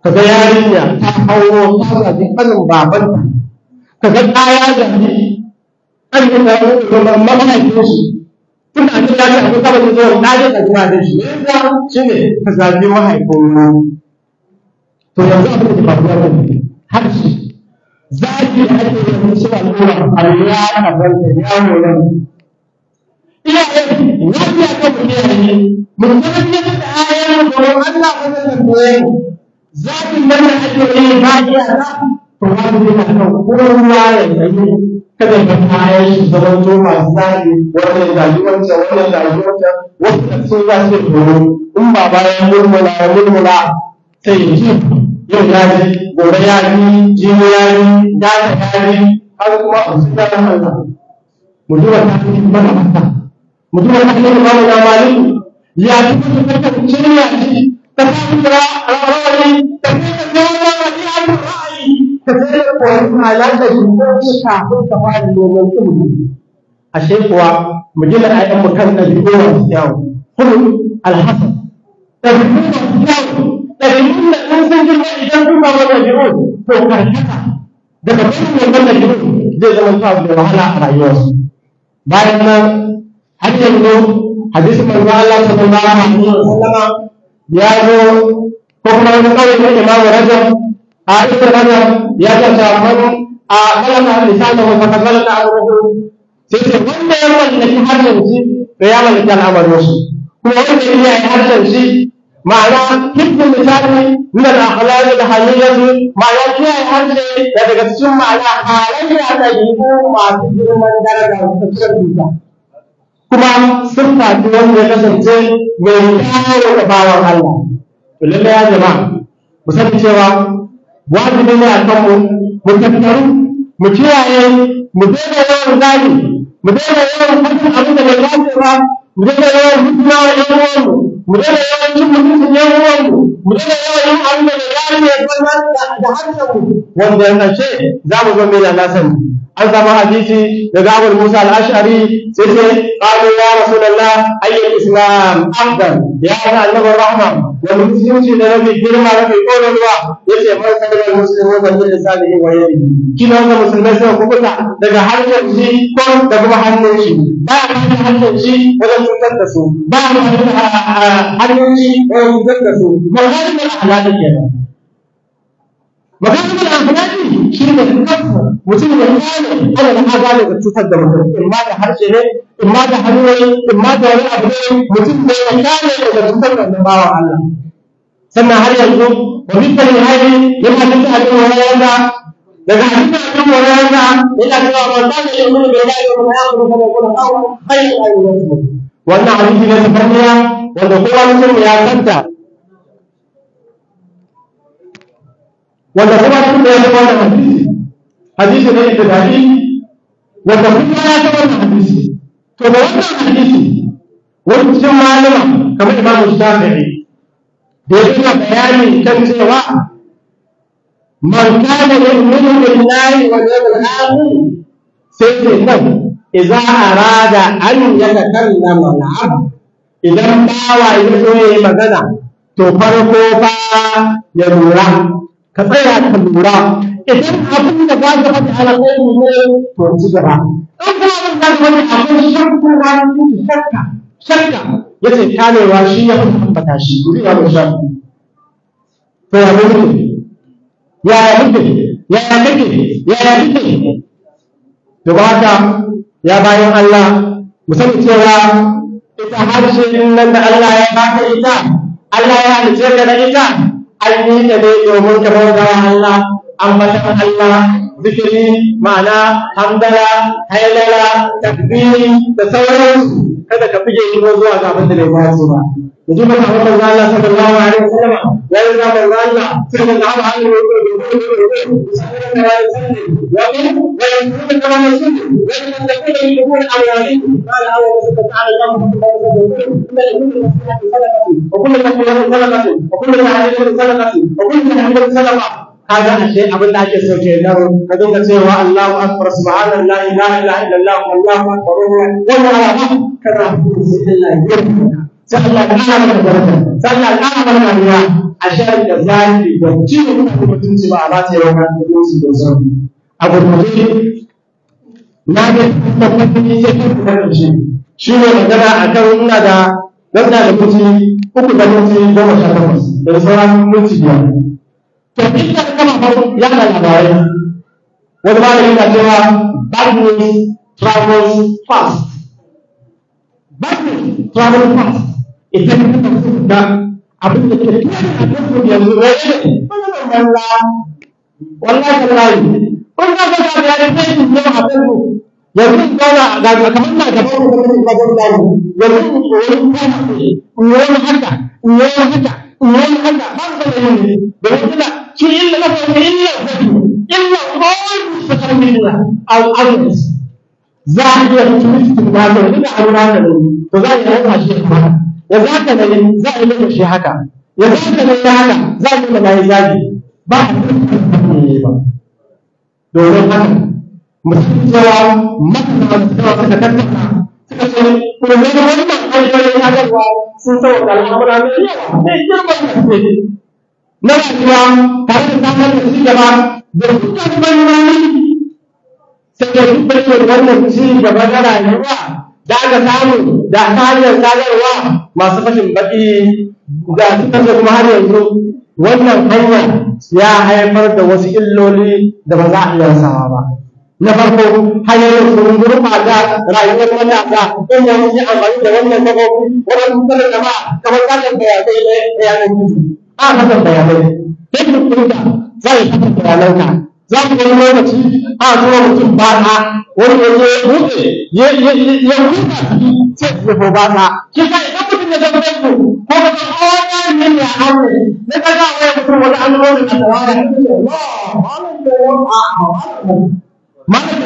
S2: Kaga yarinya ta hauro ta zagi ƙanin babanta, kaga ɗa ya zagi ƙanin mahaifin shi, tun da ake yaji akwai kaba zuwa ɗa zai zagi mahaifin shi, shi ne ka zagi mahaifin wani. To yanzu abin da ke faruwa ne harshe zagi da ake yanzu suna nuna Allah ya banta ya mora. Iyaye wani ya kan mu iyaye mu san yadda ayoyin mu domin Allah ba zai tambaye mu. Zagin nan da ake yi ba iyaka, to wajibi ne akan kowa ya tsaye kada ya kayan shi zaman to masu zagi, wannan ya zagi wancan, wannan ya zagi wancan, wasu da sun za su tsoro in ba bayan murmula ya murmula sai ya ji yau ya ji, gobe ya ji, jibi ya ji, gata ya ji, har kuma a su ta Allah. Mu duba tarihin magabata, mu duba tarihin Imamu na Maliku, ya ci mutum ta kan shirya shi, ta samu rawani, ta kai ka zama wani abu ra'ayi, ka sai da koyi halarta shi ko kafin ka fara neman ilimi. Ashe kuwa mu gina ƴaƴanmu kan ɗabi'u masu kyau. Hulun alhassan, ɗabi'u masu kyau, ɗabi'un da in sun girma idan sun samu ɗabi'u to karkata daga barin wannan ɗabi'u zai zama sa da wahala a rayuwarsu. Bayan nan har yanzu hadisin manzo Allah sallallahu alaihi wasallama ya zo, ko kuma wani ƙauye na Imamu Rajab a Ibn Rajab ya ce man a malaka lisanahu faqad malaka amruhu, sai ce wanda ya mallaki harshen shi to ya mallaki al'amarin shi, kuma wanda ya iya harshen shi ma'ana hibbu lisani min al-akhlaq al-hamiyyah, ma'ana kiyaye harshe da daga cikin ma'ana halayya da ɗabi'u masu girman daraja da cikin cuta, kuma siffa ce wanda ya kasance mai kyawu da bawan Allah. To lallai ya jama'a mu sani cewa wajibi ne a kanmu mu tattaru, mu kiyaye, mu daina yawan zagi, mu daina yawan faɗin abin da bai dace ba, mu daina yawan hujja wa ƴan uwanmu, mu daina yawan cin mutuncin ƴan uwanmu, mu daina yawan yin abin da bai dace ba da harshenmu, wanda ya ƙarshe za mu zo mai da na sani. An samu hadisi daga Abu Musa al-Ash'ari, sai ce qalu ya Rasulullah ayyul islam afdal, ya annabi rahma, wani musulunci da mafi girma mafi ƙololuwa? Yace man sallallahu muslimu min lisanihi wa yadihi, shi ne wanda musulmai suka kubuta daga harshen shi ko da kuma hannun shi, ba ya kama harshen shi wajen cutar da su, ba ya kama hannun shi wajen cutar da su. Maganin akhlaqi kenan. Maganin akhlaqi shi ne kafa mutum ya gane ana da azaba da cutar da mutum, in ma da harshe ne, in ma da hannu ne, in ma da wani abu ne, mutum ne ya gane daga cutar da bawan Allah. Sannan har yanzu wa bi hali yana cikin abin wanda daga hadisin abin wanda yana cewa man kana yu'minu billahi wal yawmil akhir falyaqul khayran aw liyasmut. Wannan hadisi ne tafarniya wanda kowa mutum ya santa, wanda kuma mutum ya san wannan hadisi, hadisi ne ibtidai wanda kuma ya san wannan hadisi. To da wannan hadisi wani cikin malama kamar Imam Shafi'i da ya gina bayani kan cewa man kana yu'minu billahi wal yawmil akhir, sai ce nan idza arada an yatakallama al-abd, idan bawa ya so yayi magana to farko fa ya lura, ka tsaya ka lura Idan abin da za ka faɗi alkhairi ne, to ci gaba. In kuma abin da za ka faɗi akwai shakku, shakka shakka, yace kamewa shi ya fi ambata shi. Ya mu sha to ya muke, ya muke, ya kake, ya kake. To ba haka ya bayan Allah, mu sani cewa ita harshe din nan da Allah ya baka ita, Allah ya halice ka da ita, an yi ta ne domin ka bauta wa Allah, ambatan Allah, zikiri, ma'ana hamdala, hailala, takbiri da sauransu. Kada ka fige shi zuwa ga abin da bai dace ba. Yanzu ba kamar manzo Allah sallallahu alaihi wasallam ya yi ga manzo Allah sai da zaba hannu kaga ashe abin da ake so kenan ka dinga cewa Allahu akbar, subhanallahi, la ilaha illallah, wallahu akbar, wa la kaza. Sai Allah ya sai Allah ya ƙara maka daraja, sai Allah ya ƙara maka rayuwa. A shan da zaki da ciwo kuna da mutunci ba a ba ta yawan mutunci da sauki. A gurguje na ga tabbatin ya ce da ƙarshe shi ne magana akan ina da ina da minti 3 da minti 18 da sauran minti 5. To inda kama farko ya da labarai, wani malami na cewa bad news travels fast, bad news travels fast. Idan kuka da abin da ke tunanin a Facebook yanzu ne wallahi wallahi kun ga ga ya da Facebook ne a Facebook yanzu zauna ga kamar na gaban ku kuma ga ga yanzu wani haka wani haka wani haka ba su da yin ne domin kina shi illa na farko illa illa all social media outlets za a iya mutum ba da ina abu na ne to za a iya yawa shi haka ya za ka ne za a yi shi haka ya za ka ne haka za a yi mai zagi ba a yi ba. Domin haka mutum cewa masana cewa suka tattaka suka ce domin wannan hanyoyin sadarwa sun sauka al'amura mai yawa mai girman gaske na rayuwa tare da samar da ci gaba da dukkan bangarori. Sai da duk da wannan ci gaba na rayuwa da aka samu da ta hanyar sadarwa, masu fashin baki da suka ce kuma har yanzu wannan hanya ya haifar da wasu illoli da ba za a iya rasawa ba. Na farko, hanyoyin sun gurɓata rayuwar matasa inda mun yi amfani da wannan kafofi wajen sanar da ma kamar kasan bayanai na yanar gizo. A kasan bayanai Facebook ɗinka za a yi kasan bayananka, za ku wani lokaci a tura mutum batsa, wani ya zo ya buɗe ya huta ciki sai ya ko batsa. Shi sa idan mutum ya zama Facebook ko ka san online ne ya aure na ka ga wani mutum wani an zo da tsawara ya ce wa malam da ya a malam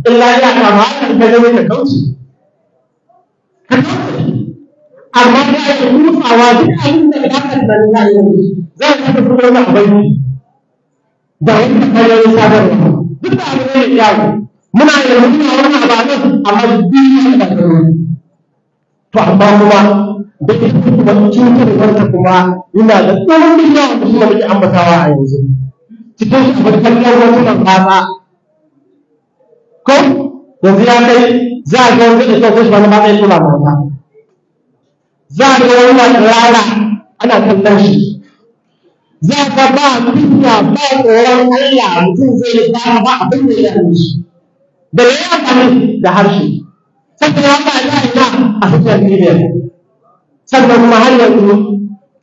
S2: illa ya ka malam ka zama ka kauce ka kauce. Amma da ya rufawa duk abin da ka tunanin za a yi za a yi ka fito da abin da wani hanyoyin sadarwa duk da abu ne mai kyau muna yanzu muna wannan abu a nan amma duk yana da kaloli. To amma kuma da ita kuma cutarwarta kuma yana da ɗumbin yawan da shi da muke ambatawa a yanzu cikin shi akwai kallon hotunan batsa ko yanzu ya kai za a ga wani zai ɗauko shi wani batsa ya tura ma wata, za a ga wani na tsirara ana kallon shi, za ka ba kunya ba tsoron Allah, mutum zai yi ba ba abin da ya yi shi da ya amfani da harshe. Sannan ya ba ya ina a social media. Sannan kuma har yanzu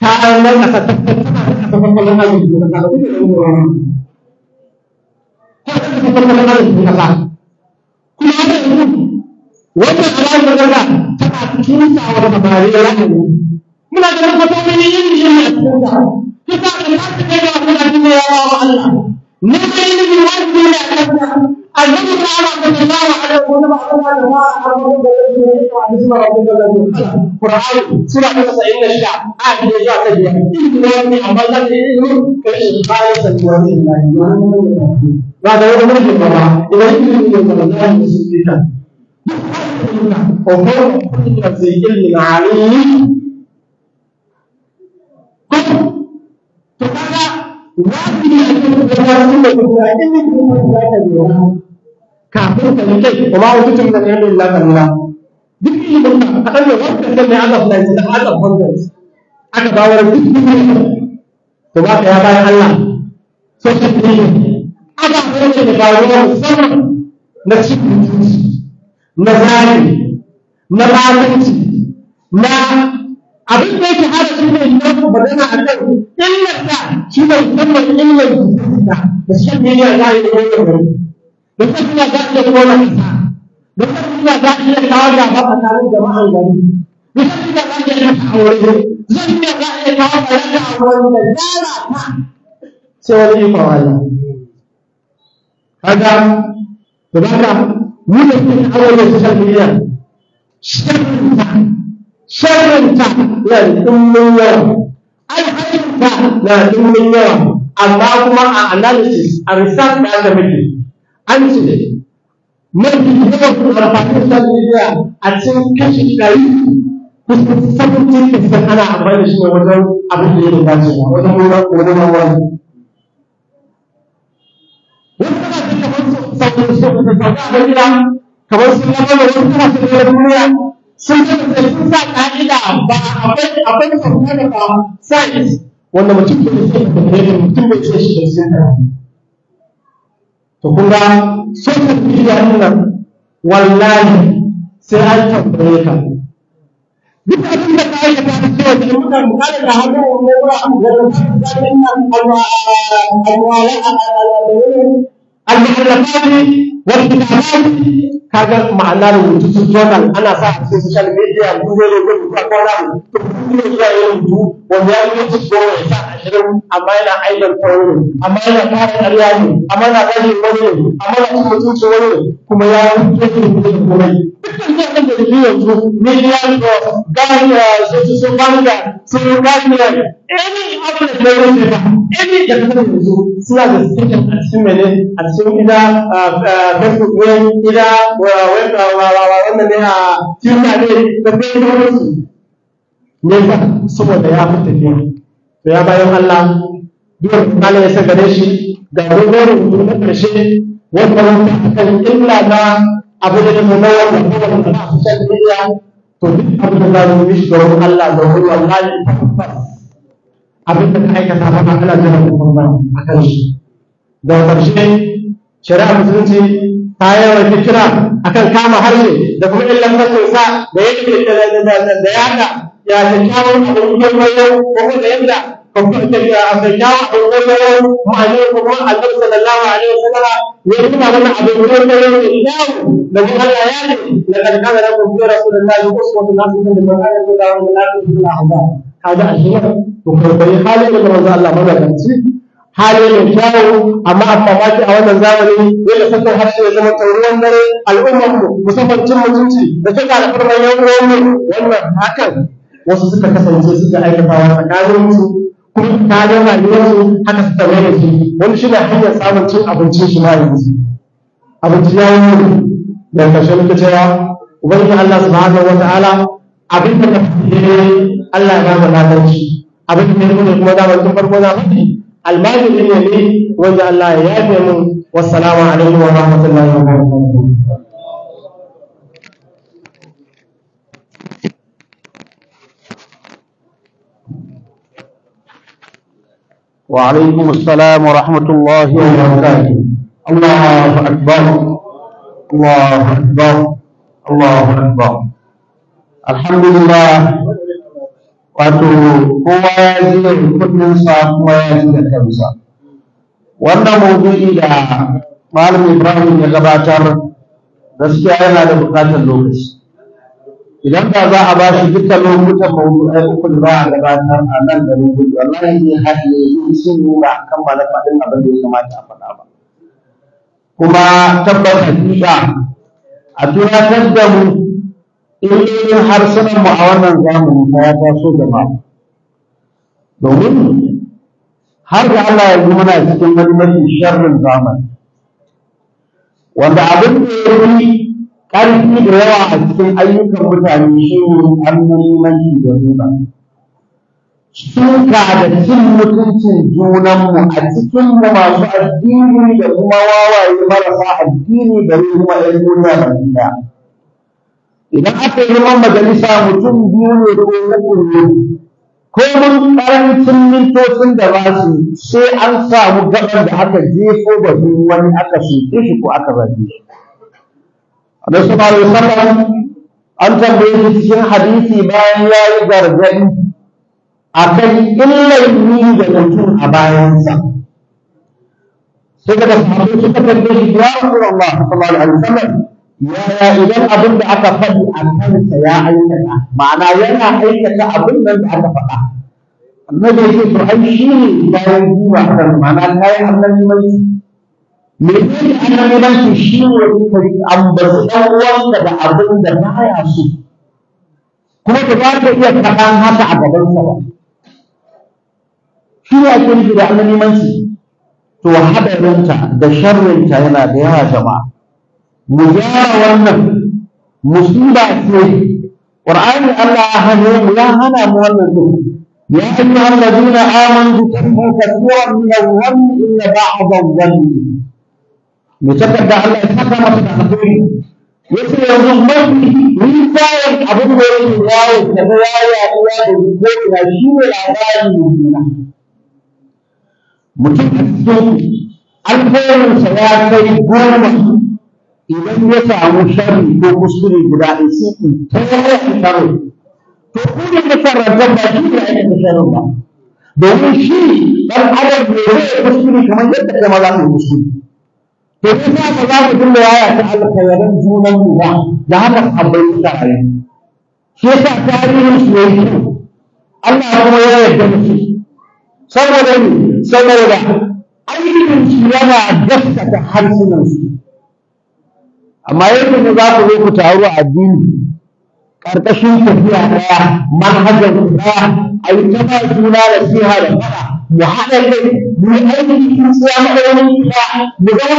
S2: ta nan kasa tana kasa tattalin arziki na kasa kuma da ruwa ta kasa tattalin arziki na kasa. Kuma har yanzu wannan alamar gaza tana tusa wa samari ra'ayi. Muna ganin kwatomin yin shi a cikin ta kisa da za su kai ga abin da ya wa Allah. Ne da ilimi wajibi ne a kanka. Annabi ta'ala sallallahu alaihi wa sallam Allah da wa abu da yake yi wa hadisi ma rabbu da Qur'ani sura ta 96 a da ya ta biya. Ilimi ne wani amma za ka yi ilimi ka yi bayan sanuwa ne ba da wani mulki ba idan ilimi ne ba za ka yi su ka. Wa huwa kullu zi ilmin alim. To kaga Wajibi a cikin kuma da kuma ilimin da za ka lura kafin ka yi kai kuma wata tun da kai illa kalila duk ilimin ka kaɗan ne wanda kan ne aka fulani da aka hundred aka bawar duk ilimin to ba ka ya bayan Allah social media aka fara da faruwa musamman na cin mutunci, na zali, na batanci, na abin da yake hada shi ne na magana a kan illarta shi ne musamman illar da social media za a yi da gari da social media za a iya kona kasa, da social media za a iya kawo gaba tsakanin jama'an gari, da social media za a iya kashe aure, da social media za a iya kawo baraka a wurin da gyara ta sai wani ikon Allah. Kaga da baka mu da kuke aure da social media sharrinta sharrinta na da ɗumbin yawa, alherinta na da ɗumbin yawa, amma kuma a analysis a research da aka miki an ce mafi yawan amfanin social media a cikin 100% kusan 70% ana amfani da shi ne wajen abin da ya dace ba wajen wajen wani wasu kasashen kamar Saudi Arabia kamar sun gama da wasu kasashen na duniya sun kasance sun sa ka'ida ba akwai akwai sauka da ba science wanda mutum bai sai da mutum bai sai shi da sun to kun ga social media din nan wallahi sai an tambaye ka duk abin da ka aikata da cewa da muka mukala da hannu ne ba alwala al-muhallafati wal kitabati kaga ma'ana rubutu su journal ana sa a cikin social media duk zai zo rubuta ko na to duk zai zuwa ya rubutu wanda ya yi su goma ya sa 20 amma yana aibanta wani, amma yana kare ƙarya ne, amma yana zagin wani ne, amma yana cin mutunci wani ne, kuma ya rubuta shi da komai dukkan zai da rubutu yanzu media gani su su banga su gani any abu da ya wuce ba any da kasar yanzu suna da section a cikin mene a cikin ida Facebook ne ida wannan ne a Twitter ne da Facebook ne ba saboda ya fi tafiya. To ya bayan Allah duk wanda Allah ya saka shi ga dogon rubutu na ƙarshe wanda wanda akan illa na abu da mu na wannan kuma da social media to duk abin da za mu yi shi domin Allah da wani wallahi tabbas abin da ka aikata ba Allah zai maka tambaya a kan shi. Daga ƙarshe shari'ar musulunci ta yawaita kira akan kama harshe da kuma illan sa da yadda da yada ya kyakkyawan abin kwaikwayo ko kuma da yadda kyakkyawan abin kwaikwayo ma'anar kuma annabi sallallahu alaihi wasallam ya nuna mana abin kwaikwayo mai kyau da kuma Allah ya ce laqad kana lakum fi rasulillahi uswatun hasanatun liman kana yarju Allah wal yawmal akhir. Kaga ashe to kwaikwayi halin da manzo Allah madaganci hali mai kyawu, amma a mamaki a wannan zamani yadda sakin harshe ya zama ruwan dare al'ummar mu musamman cin mutunci da kika alfarman yan uwan mu wannan hakan wasu suka kasance suka aikatawa tsakanin su kuma ta ga rayuwarsu haka suka mai da shi wani shi ne hanyar samun cin abincin shi ma yanzu abinci ya yi da ƙarshe muke cewa ubangiji Allah subhanahu wa ta'ala abin da ka fi Allah ya ba mu ladanci abin da ya kuma da tun farko na faɗi almajiri ne ni wanda Allah ya yafe mun. Wassalamu alaikum wa rahmatullahi wa barakatuh.
S1: Wa alaikum assalam wa rahmatullahi wa barakatuh. Allahu akbar, Allahu akbar, Allahu akbar. Alhamdulillah, wato kowa ya ji da kudinsa kuma ya ji da kansa. Wannan maudu'i da Malam Ibrahim ya gabatar gaskiya yana da buƙatar lokaci. Idan da za a ba shi duka lokutan maudu'ai uku da za a gabatar a nan da gudu, wallahi zai haɗe yi sun yi ba a kammala faɗin abin da ya kamata a faɗa ba. Kuma tabbas hakika a tunatar da mu illolin harsunan mu a wannan zamani fa ya taso gaba. Domin har da Allah yanzu muna cikin wani mafi sharrin zamani wanda abin da ya fi ƙarfi da yawa a cikin ayyukan mutane shi ne annabimanci da riba. Suka da cin mutuncin junanmu a cikinmu masu addini da kuma wawaye marasa addini da kuma 'yan duniya baki ɗaya. Idan aka yi zaman majalisa mutum biyu ne ko uku ne, ko mun karancin mintocin da ba su, sai an samu gaban da aka jefo batun wani, aka soke shi ko aka zage shi. Annabi sallallahu alaihi wasallam an tambaye shi cikin hadisi bayan ya yi gargaɗi akan illar yi da mutum a bayansa. Sai daga sahabbai suka tambaye shi, ya Rasulullah sallallahu alaihi wasallam, yaya idan abin da aka faɗi a kansa ya aikata, ma'ana yana aikata abin nan da aka faɗa? Annabi ya ce, to ai shi ne bayan jiwa a kansa, ma'ana kayan annabimanci. Menene annabimanci? Shi ne ka ambaci ɗan uwanka da abin da baya so, kuma ba za ka iya faɗan haka a gabansa ba. Shi ne ake nufi da annabimanci. To haɗarinta da sharrinta yana da yawa jama'a. Mu gyara wannan musiba ce. Qur'ani Allah ya hane mu, ya hana mu wannan din. Ya ayyuhal ladina amanu taqu kathiran min adh-dhanni inna ba'd adh-dhanni. Mu takarda Allah ya saka masa da alheri. Yace yanzu mafi nisayin abin da yake yawo kaga ya yaɗu ya da ko ina shi ne labarin mummuna. Mutum a cikin alherinsa ya kai 10, idan ya samu sharri ko kuskure guda ɗaya sai in tare sharri. To ku ne masharrantar, ba shi ne aikata sharrin ba, domin shi ɗan adam ne zai kuskure kamar yadda kai ma za ka yi kuskure. To ne sa ba za mu dinga yaya ta alkhairan junan mu ba da haka sahabbai suka rayu. Shi yasa tarihin su yayi kyau, Allah kuma ya yarda da su. Saboda ne saboda aikin su yana gaskata harsunan su. Amma yadda ne za ku zo ku taru a addini ƙarƙashin tafiya ɗaya, manhajar ɗaya, a yi ta ba juna nasiha da faɗa, mu haɗa kai, mu yi aiki tsintsiya maɗaurin ɗaya, mu zama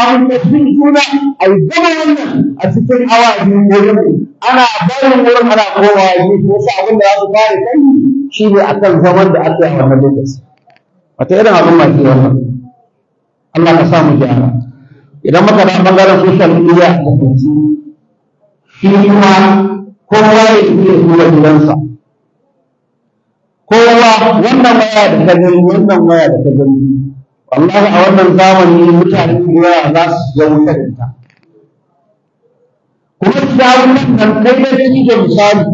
S1: amintattun juna, a yi gama wannan a cikin awa 2 ko uku, ana barin wurin ana komawa gefe, wasu abin da za su fara kai shi ne akan zaman da aka yi a wannan lokaci. Wata irin abin ma ke wannan? Allah ka sa mu gyara. Idan muka da bangaren social media a takaice, shi kuma kowa ya iya duba gidansa. Kowa wannan waya da ka gani, wannan waya da ka gani, wallahi a wannan zamani mutane da yawa za su shiga wuta da ita. Kuma shiga wutan nan, kai da shi da misali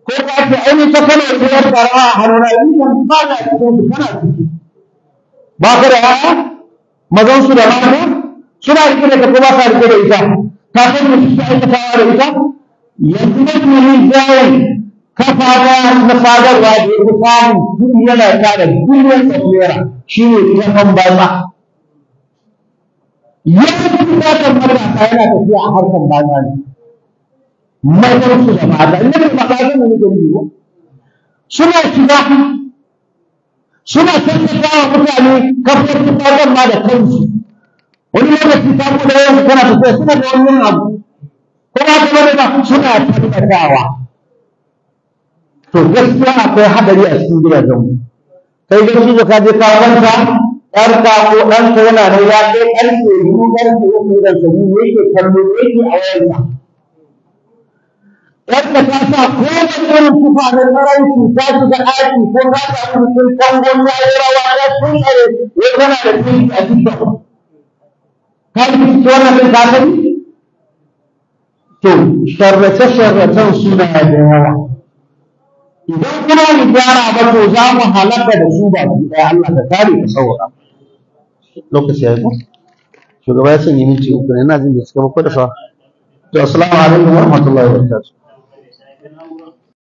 S1: ko ka ce ai ni ta kana tsayar farawa a hannuna, ni kan ba na cikin su, kana ciki. Ba ka da yaya mazan su da mata suna rike da ka ko ba sa rike da ita? Ka san me suke aikatawa da ita? Yanzu mafi rinjayen kafa na sadarwa da ya fi samun kuɗi yana tara biliyan of naira shi ne kafan batsa. Yawancin fatan matasa yana tafiya a harkar batsa ne, mazan su da mata. In nake mata zan da nake nufi ko suna shiga suna tallafa wa mutane kafofin batsan ma da kansu. Wani lokaci ta buɗe wayan kana tafiya suna da wannan abu, ko ba ka bane ba, suna tallafawa. To gaskiya akwai hadari a cikin gidajen mu. Kai gaski da ka je ka kwanta, ɗanka ko ɗanka yana nan ya kai ƙarfe 2, ƙarfe 3 da sabi, me yake kallo, me yake a wayarsa? Ɗanka ta sa kowane irin tufa na tsaranci ta shiga ɗaki ko ta samu mutum kangon ya yi rawa ya tsare, wai tana da ciki a TikTok. Ka yi ciki wannan ɗin, ka sani? To sharrace-sharracen suna da yawa. Idan kuma mu gyara ba, to za mu halaka da su baki ɗaya. Allah ka kare ka saurara. Lokaci ya yi ko? Shugaba ya sanya minti 3 ne, ina jin bai cika ba ko da fa. To assalamu alaikum wa rahmatullahi wa barakatuh.